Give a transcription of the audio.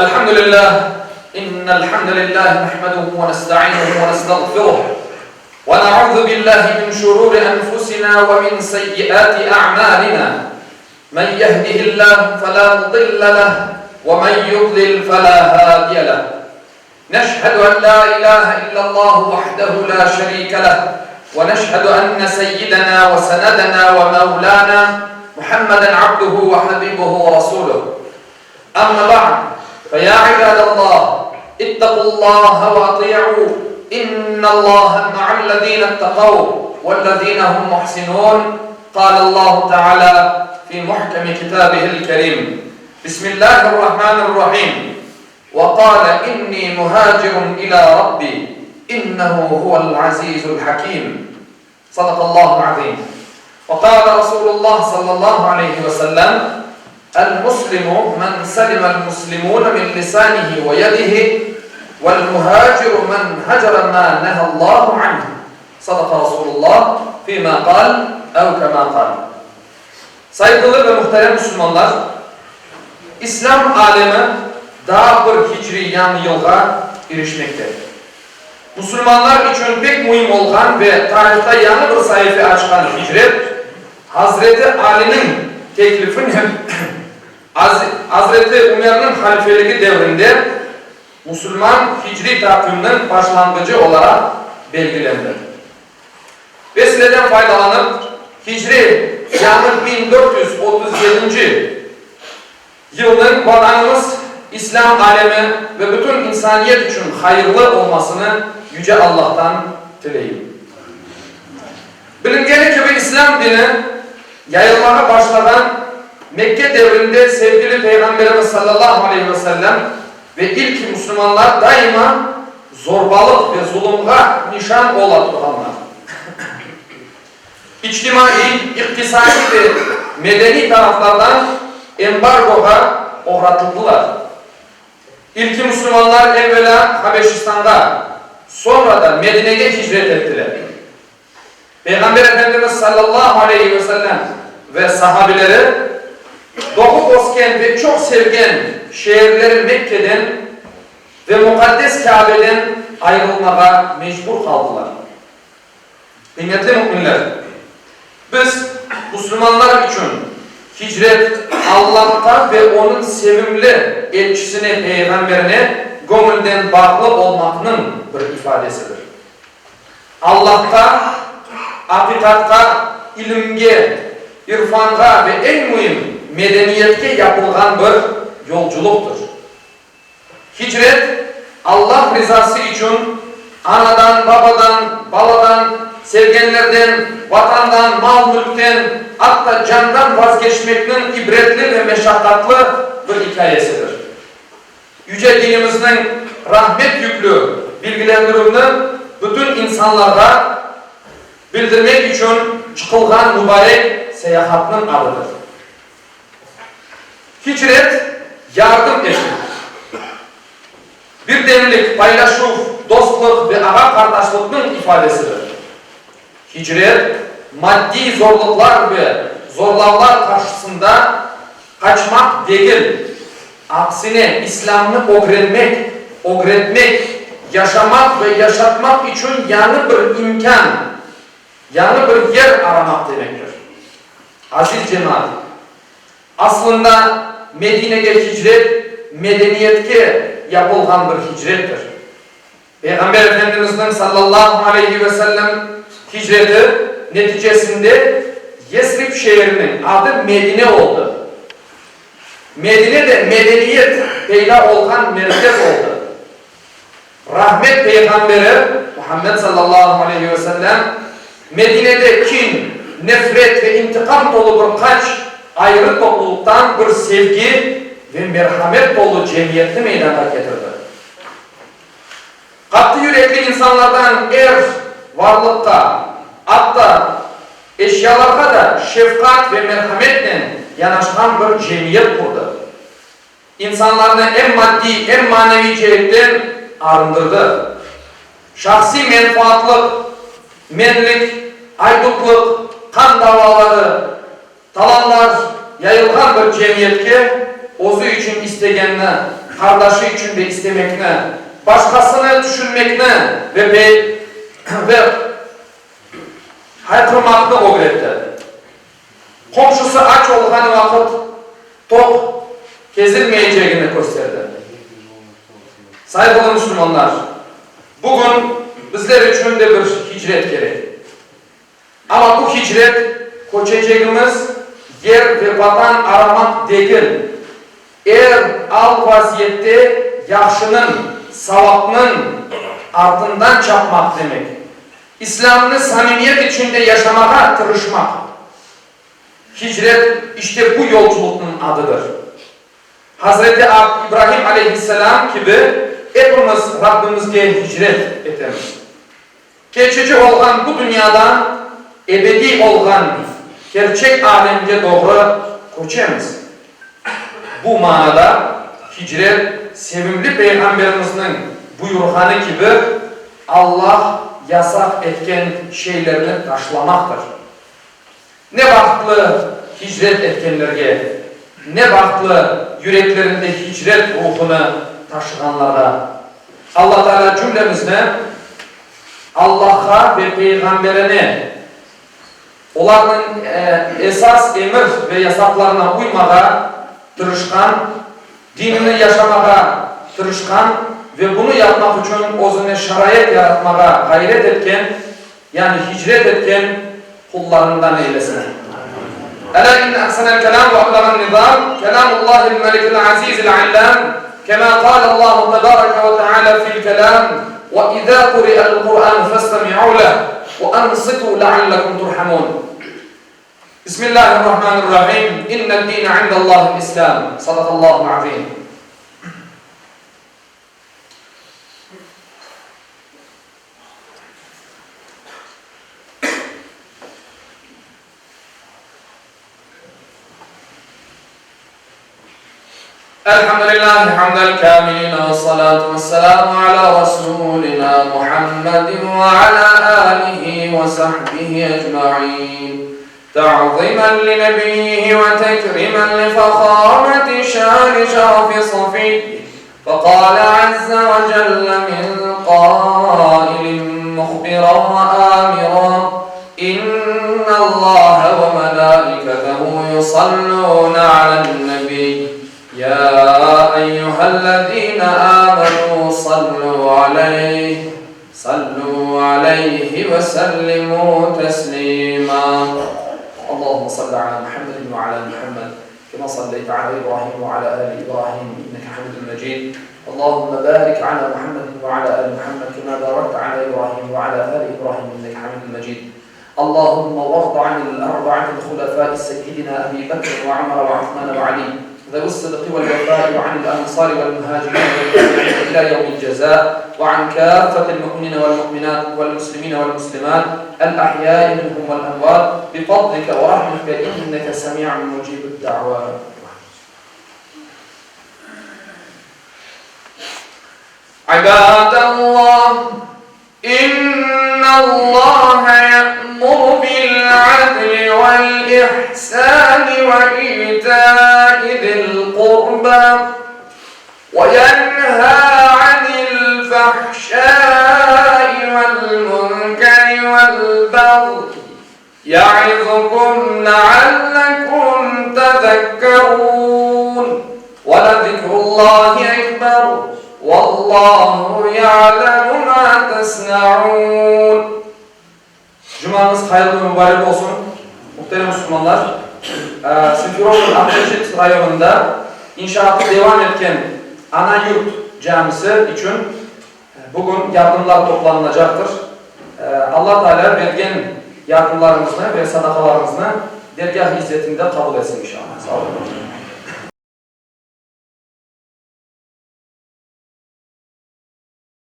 الحمد لله إن الحمد لله نحمده ونستعينه ونستغفره ونعوذ بالله من شرور أنفسنا ومن سيئات أعمالنا من يهده الله فلا مضل له ومن يضلل فلا هادي له نشهد أن لا إله إلا الله وحده لا شريك له ونشهد أن سيدنا وسندنا ومولانا محمدا عبده وحبيبه ورسوله أما بعد فيا عباد الله اتقوا الله وأطيعوا إن الله مع الذين اتقوا والذين هم محسنون قال الله تعالى في محكم كتابه الكريم بسم الله الرحمن الرحيم وقال إني مهاجر إلى ربي إنه هو العزيز الحكيم صدق الله العظيم وقال رسول الله صلى الله عليه وسلم المسلم من سلم المسلمون من لسانه ويده والمهاجر من هجر ما نهى الله عنه صدق رسول الله فيما قال أو كما قال Sayğılı ve muhterem musulmanlar, İslâm alemi daa bir hicriy yañı yılğa irişmekte. Musulmanlar içün pek müim olğan ve tarihta yañı bir saife açqan hicret, Hazreti Aliniñ teklifinen Hazreti Ümerniñ halifeligi devrinde musulman hicriy taqvimniñ başlanğıcı olaraq belgilendi. Vesileden faydalanıp, hicri yañı 1437-nci yılnıñ Vatanımız, İslâm alemi ve bütün insaniyet içün hayırlı olmasını Yüce Allahtan tileyim. Bilingeni kibi, İslâm dini yayılmağa başlağan Mekke devrinde sevgili Peyğamberimiz sallallahu aleyhi ve sellem ve ilki musulmanlar daima zorbalıq ve zulumğa nişan ola turğanlar. İçtimaiy, iqtisadiy ve medeniy taraflardan embargoğa oğratıldılar. İlki musulmanlar evvelâ Habeşistanğa, soñra da Medinege hicret ettiler. Peyğamber Efendimiz sallallahu aleyhi ve sellem ve sahabileri doğıp ösken ve çoq sevgen şeerleri Mekkeden ve muqaddes Kâbeden ayırılmağa mecbur qaldılar. Qıymetli müminler! Biz, musulmanlar içün hicret Allahqa ve Onıñ sevimli elçisine, peyğamberine göñülden bağlı olmaqnıñ bir ifadesidir. Allahqa, aqiqatqa, ilimge, irfanğa ve eñ müim medeniyetke yapılğan bir yolculıqtır. Hicret, Allah rizası içün anadan, babadan, baladan, sevgenlerden, Vatandan, mal-mülkten, atta candan vazgeçmekniñ ibretli ve meşaqqatlı bir ikâyesidir. Yüce dinimizniñ rahmet yüklü bilgilendirüvni bütün insanlarğa bildirmek içün çıqılğan mubarek seyahatnıñ adıdır. Hicret, yardım etüv, birdemlik, paylaşuv, dostluq ve ağa-qardaşlıqnıñ ifadesidir. Hicret, maddiy zorluqlar ve zorlavlar qarşısında qaçmaq degil, aksine İslâmnı ögrenmek, ögretmek, yaşamaq ve yaşatmaq içün yañı bir imkân, yañı bir yer aramaq demektir. Aziz cemaat, aslında Medinege hicret medeniyetke yapılğan bir hicrettir. Peyğamber Efendimizniñ sallallahu aleyhi ve sellem hicreti neticesinde Yesrib şeeriniñ adı Medine oldı. Medine de medeniyet peyda olğan merkez oldı. Rahmet Peyğamberi Muhammed sallallahu aleyhi ve sellem Medinede kin, nefret ve intiqam tolu bir qaç ayrı toplulıqtan bir sevgi ve merhamet tolu cemiyetni meydanğa ketirdi. Qattı yürekli insanlardan er varlıqqa, atta eşyalarğa da şefqat ve merhametnen yanaşqan bir cemiyet qurdı. İnsanlarnı em maddiy, em maneviy ceetten arındırdı. Şahsiy menfaatlıq, menlik, aydutlıq, qan davaları, Talanlar yayılğan bir cemiyetke özü içün istegenini. qardaşı içün de istemekni, başqasını tüşünmekni ve ve hayqırmaqnı ögretti. Qomşusı aç olğan vaqıt toq kezilmeycegini kösterdi. Sayğılı müslümanlar, bugün bizler içün de bir hicret kerek. Amma bu hicret köçecegimiz yer ve vatan aramaq degil, er al-vaziyette yahşınıñ, savapnıñ artından çapmaq demek. İslâmnı samimiyet içinde yaşamağa tırışmaq. Hicret işte bu yolculıqnıñ adıdır. Hazreti İbrahim aleyhisselâm kibi epimiz Rabbimizge hicret etemiz. Keçici olğan bu dünyadan ebediy olğan kerçek alemge doğru köçemiz. Bu manada hicret sevimli Peyğamberimizniñ buyurğanı kibi Allah yasaq etken şeylerni taşlamaqtır. Ne bahtlı hicret etkenlerge, ne bahtlı yüreklerinde hicret ruhunı taşığanlarğa! Alla Teala cümlemizni Allahqa ve Peyğamberine, olarnıñ esas emir ve yasaqlarına uymağa tırışqan, dinini yaşamağa tırışqan ve bunı yapmaq içün özüne şarait yaratmağa ğayret etken, yani hicret etken qullarından eylesin. Elâ inne ahsenel kelâm ve eblağen nizâm, kelâmullâhil melikil azîzil allâm, kemâ kâlellâhu tebâreke ve teâlâ fil kelâm, ve izâ kuri'el Kur'ân festemi'û leh ve ansitû leallekum turhamûn. Bismillâhirrahmânirrahîm, İnned-dîne indellâhil İslâm. Sadakallâhul azîm. Elhamdülillahi hamdel kâmilîne vessalâtu vesselâmu alâ rasûlinâ Muhammedin ve alâ âlihi ve sahbihi ecmaîn. Ta'zimen li nebiyyihi ve tekrimen li fehâmeti şâni şerefi safiyyi. Feqâle azze ve celle min qâilin muhbiran ve âmiran, İnnallâhe ve melâiketehu yusallûne alen-nebiy, yâ eyyühellezîne âmenû sallû aleyh, sallû aleyhi ve sellimû teslîmâ. Allahümme salli alâ Muhammedin ve alâ Muhammed. Kema salleyte alâ İbrahim ve alâ âli İbrahim inneke hamidun mecid. Allahümme barik alâ Muhammedin ve alâ âli Muhammed kema barakte alâ İbrahim ve alâ âli İbrahim inneke hamidun mecid. Allahümme varda anil erba'atil hulefâi seyyidina Ebi Bekr ve Ömer ve Osman ve Ali zevi's-sıdqi vel-vefâi ve anil ensâri vel-muhâcirîne vel-tâbi'îne ilâ yevmil cezâ ve an kâffetil mu'minîne vel-mu'minât vel-muslimîne vel-muslimât el-ahyâi minhum vel-emvât bi-fadlike ve rahmetike inneke semî'un mucîbud-da'vât. İbâdallah, İnnallâhe ye'muru bil-'adli vel-ihsâni ve îtâi zil-qurbâ ve yenhâ 'anil-fahşâi vel-munkeri vel-bagyi ya'izukum le'allekum tezekkerûn. Ve lezikrullâhi ekber, vallâhu ya'lemu mâ tesna'ûn. Cumañız hayırlı ve mübarek olsun, muhterem müslümanlar! Simferopol Aqmescit rayonında inşaatı devam etken Ana Yurt camisi içün bugün yardımlar toplanılacaqtır. Alla Teala bergen yardımlarıñıznı ve sadaqalarıñıznı dergâh-i izzetinde qabul etsin, inşallah. Sağ olun.